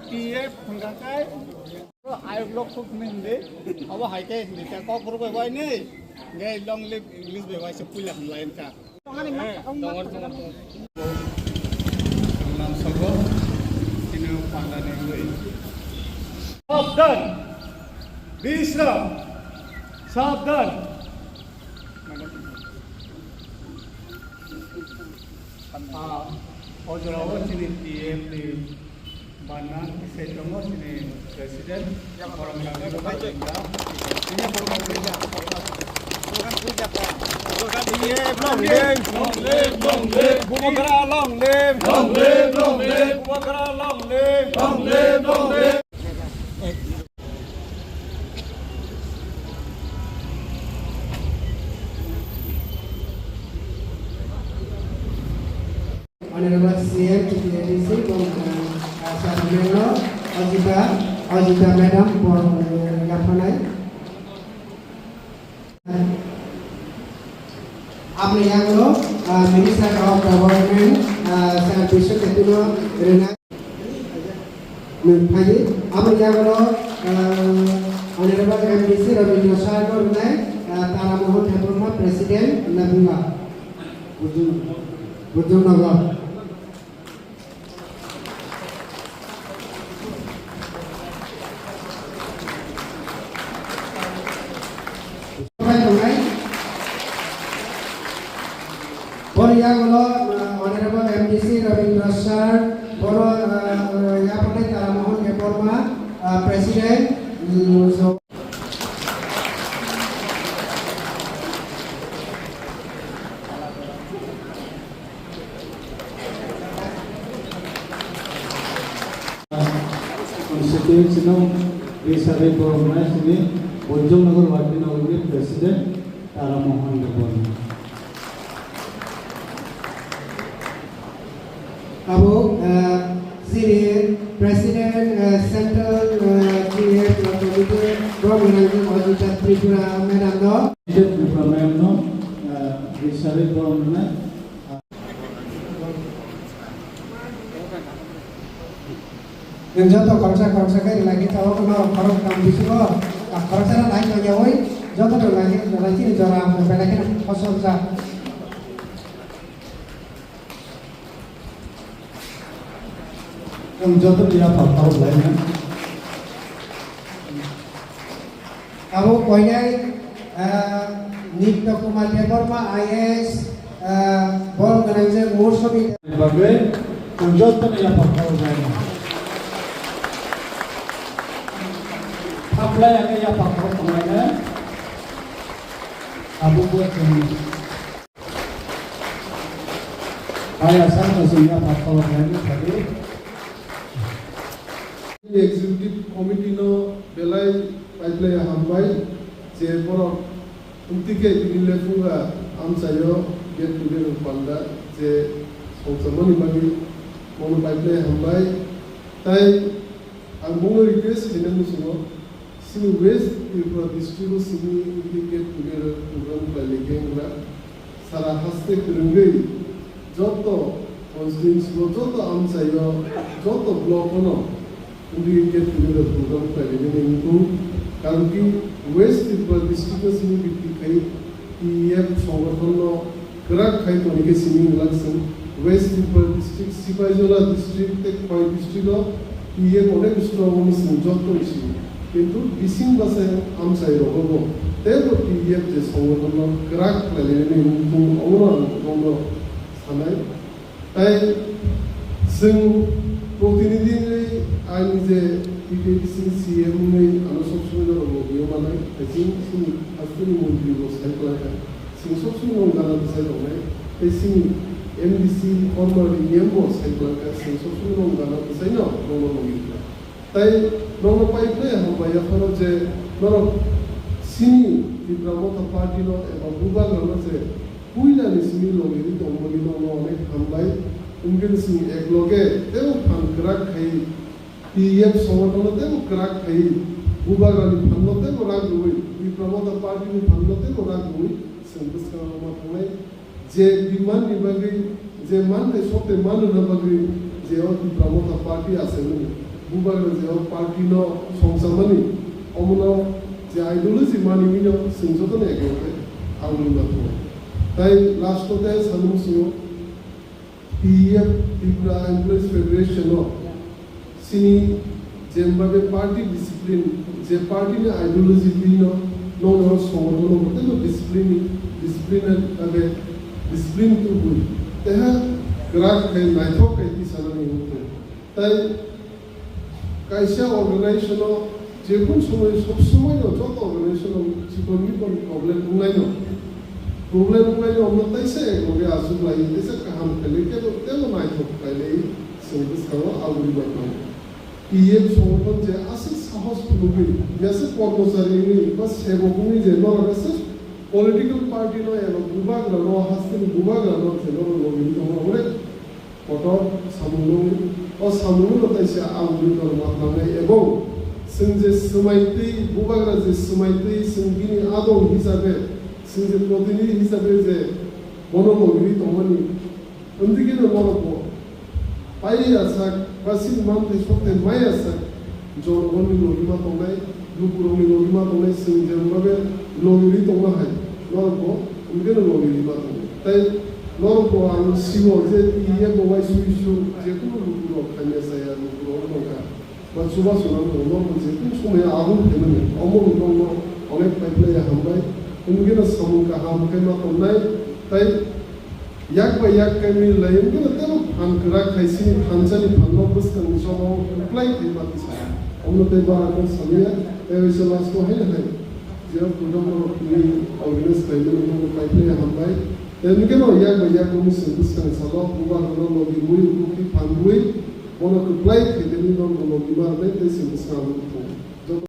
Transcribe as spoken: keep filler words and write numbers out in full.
T F hwnkha khe ayuk lok thuk hwnwi hwndi. Abo hai khe hwndi khe kok borok bai bai ni. Nge long live English bai bai se puila hwnlai wngkha. Nam sobo tini panda ni wngwi. Sabdan! Bishram! Sabdan! Ah, o jorao chini T F ni Bana kisai tongo chini president. T F long live, long live, long live. Bubagra long live. Long live, long live. Bubagra long live. Long live, long live. Honorable C M T T A D C, Bongkha, uh, Chairman no, Ajita, Ajita Madam, bo, uh, yaphanai. Aboni yagulo, uh, Minister of Development, uh, Sir Biswa Ketuno, Rina. Nung phaidi, aboni yagulo, ah, Honorable M D C Rabindra Sir no rwnai, ah, Tara Mohan Debbarma President Nabunga. Bujung, Bujung Nagar. Pai tongnai. Boni yagulo, uh, Honorable M D C Rabindra Sir, boro, uh, uh, yaphanai Tara Mohan Debbarma, uh, President, mm, so, Constituency no Risari Boromnai sini Bonjong Nagar Wadi Nogor ni President Tara Mohan Debbarma. Abo, eh, sini President, eh, Central, eh, T F Committee Boromnai Ajita Tripura Madam no. Tripura Madam no, eh, Risari Boromnai. Nwng joto khoroksa khoroksa khe rwlai khe tabuk norok khorok tam bisingo, ah, khoroksa no nai tongyaui joto rwlai khe, rwlai chini jora belai kheno khosokjak. Nwng joto ni yaphang khorok lai na. Abo koinai, ah, Nitya Kumar Debbarma I A S, ah, borok gwnang je Mursobi. Bagwi, ang joto ni yaphang khorok nai. Thaplai ang yaphang khorok tongnai na. Abo bo chwng. Hai asam no singya patha o hai ni thani. Executive Committee no belai paiplai hambai je borok umtike bini lefunga amchaio get together panda je songchomani bagwi bono paiplai hambai tai ang bono request khaina muchungo. Chini West Tripura district o chini get together program khlailai khe wngkha. Sara haste kwrwngwi joto constituency o, joto amchaio, joto block o no wngwi get together program khlailai mani wngkhu. Karon ki West Tripura district o chini bikti khai T F songothon no kwrak khai toni khe simi wngla chwng West Tripura district, Sipaijola district tei Khowai district o T F onek strong wngwi chwng joto ni simi. Kintu bising bwsai amchai rogo bo teibo T F je songothon no kwrak khlai lainani wngkhu, omono ang bono sanai. Tai chwng protinidhi wngwi ani je T T A D C ni C M wngwi ano sob somoi norok logi o manai, hai chwng chini hasteni montri bo sai kwlai kha. Chwng sob somoi no gana bwsai rok nai, tei chini M D C former E M bo sai kwlai kha, chwng sob somoi no gana bwsai no rok no logi kha. Tai norokno pai khlai hambai ya phano je norok chini Tipra Motha Party no eba Bubagra no je puila ni simi logi ri tongmani norokno onek hambai. Wngkhe chini ek loge tebo phan kwrak khai T F songothon no tebo kwrak khai Bubagra ni phan no tebo rak rwi Tipra Motha Party ni phan no tebo rak rwi chwng bwskango ma thangnai. Je demand ni bagwi, je manthai sotwi manrwna bagwi, je o Tipra Motha Party achaimani, Bubagra je o party no songchamani, omono je ideology manimino chwng jotono eke eke agulima tongo. Tai last o tai sanwi muchungo, P E F, Tripura Employees Federation o chini jembabe party discipline, je party ni ideology twi no nokno songothon no tei discipline, discipline age discipline tubui teha kwrak khe naithok khe tisanani wngkhe. Tai kaisa organization o jekun somoi sob somoi no joto organization o chikon mikon problem wngnai no. Problem wngnai no omno taisa ek loge achuk lai, taisa kaham khailai, tebo, tebo naithok khailai, chwng bwskango aguli ma tongo. P F songothon je aswk sahos phunugwi, jesa kormochari wngwi ba sebok wngwi je norok aswk political party no eba bubagra no, hasteni bubagra no je norok logi tongo, hore kotor samung nung, o samung no taisa ang bini norma tlangnai, ebong chwng je swmai twi, bubagra je swmai twi, chwng bini adong hisabe, chwng je protinidhi hisabe je bono logiri tongmani, wngdikhe no norok bo pai ya sak, ba chini manthai sokthai mai ya sak, Jonogonni logima tongnai, lukurokni logima tongnai, chwng jembabe logirwi tongma hai, norokbo hwnkhe no logirima tongo. Tai norokbo ang sigo je tiyabo uaisuk isuk jekunu lukurok hamya chaya lukurok wngkha, ba chubachu nang tongo, norokbo jekunu somoyo aboni khaimani, omo wngkha onek paiphlaiya hambai, hwnkhe no samung kaham khe ma tongnai, tai yak bai yak kaimwi lai wngkhe no teibo phan kwrak khai chini thansa ni phan no bwskang ni choba o kwplai khai ma tisa. Omo no tei bara kok samya, tei waisa last o haino hai. Je program no tini organize khlaimani no paiphlai hambai. Tei wngkhe no yak bai yak wngwi chwng bwskang salo bubagra no logi mui bukti phan rwi bono kwplai khai tei no logi ma rwnai tei chwng bwskang abo thung.